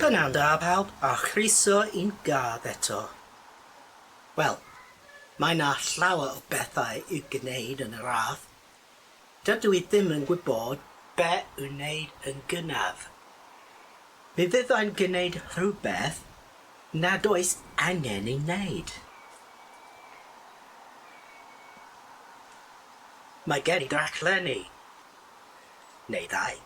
Pnawn da pawb, a chroeso i'n gardd eto. Wel, mae 'na llawer o bethau i'w gwneud yn yr ardd. Dydw i ddim yn gwybod be' i'w wneud yn gynnaf. Mi fyddai'n gwneud rhywbeth nad oes angen ei wneud. Mae gen i raglenni. Neu ddau.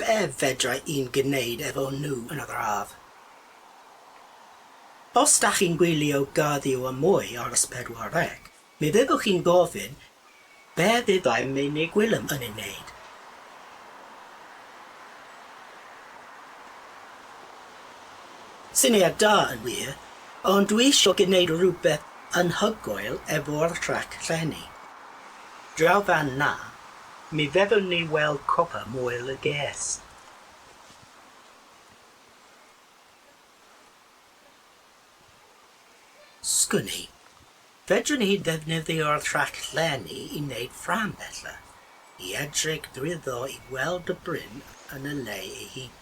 Be fedra i'n gneud efo nhw yn yr ardd? Os dach chi'n gwylio Garddio a Mwy ar S4C, mi fyddwch chi'n gofyn be fyddai Meinir Gwilym yn ei wneud? Syniad da yn wir, ond dwi isio gneud rhywbeth anhygoel efo'r trac llenni. Draw fan 'na, Mi feddwn ni weld copa Moel y Ges. Sgwn i. Fedrwn ni ddefnyddio'r trac llenni i wneud ffrâm ella, i edrych drwyddo i weld y bryn yn y le ei hun.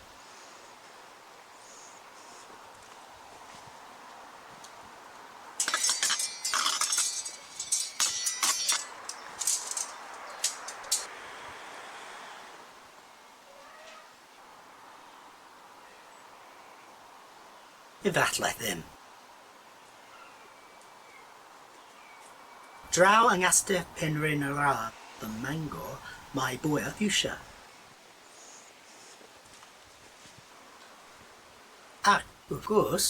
Efallai ddim. Draw yng Nghastell Penrhyn yr Ardd ym Mangor mae bwa ffiwsia. Ac, wrth gwrs,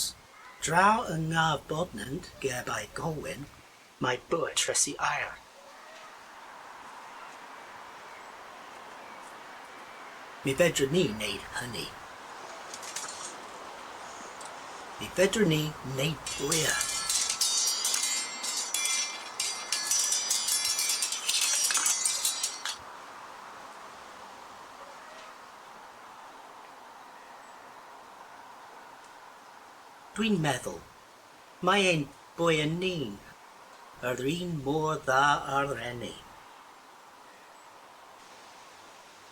draw yng Ngardd Bodnant ger Bae Colwyn, mae bwa tresi aur. Mi fedrwn ni wneud hynny. Mi fedrwn ni wneud bwa. Dwi'n meddwl. Mae ein bwya ni'n yr un mor dda â'r rhenni.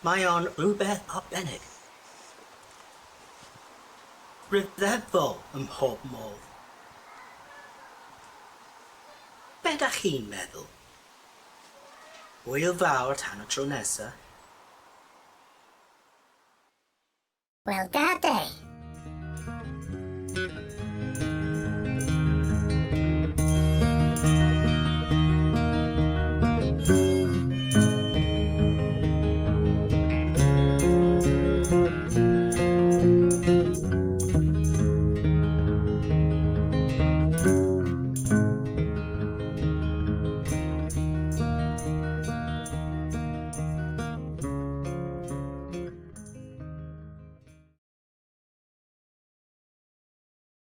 Mae o'n rhywbeth arbennig. Rhyfeddol ym mhob modd. Be dach chi'n meddwl? Hwyl fawr tan y tro nesa. Wel da de!